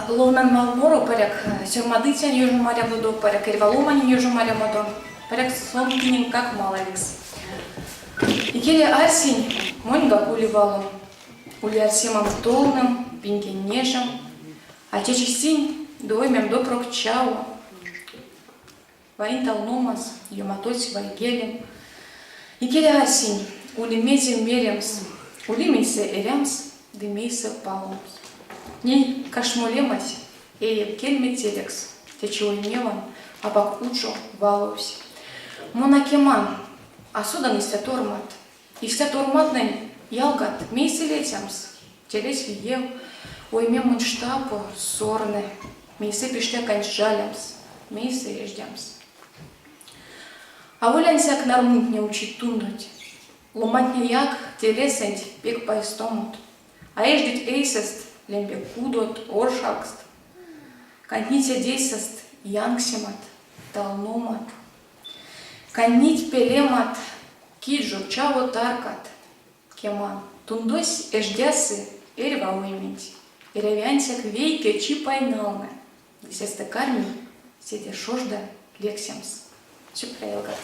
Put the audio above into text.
Ловнан валморо, паряк, сёрмадыцянь ёжомарямодо, паряк, эрьва ломанень ёжомарямодо, паряк, сон киненьгак малавикс. Икеле арсинь, моньгак ули валом. Ули арсемам толнэм, пингень нежем, а течи синь ды оймем допрок чаво. Ваинь талномас, ёматотсь вайгелем. Икеле арсинь, ули мезе меремс, ули мейсэ эрямс ды мейсэ паломс. Ней кашмолемась эев кельме телекс, течи оймеван апак учо валовсь. Мон а кеман, а содан истят ормат. Истят орматнень, ялгат, мейсэ лецямс? Телесь виев, оймем монь штапо, сорны, мейсэ пиштяканть жалямс, мейсэ эждямс. Аволь ансяк нармунтне учить тундонть. Ломантнеяк телесэнть пек пайстомот. А эждить эйсэст лембе кудот, оршавкст. Канднить седейсэст янксемат, талномат. Канднить пелемат, кить жо чаво таркат. Кеман, тундось эждясы эрьва ойменть. Эряви ансяк вейке чипай налнэ, ды сестэ карми седе шожда лексемс. Сюкпря, ялгат.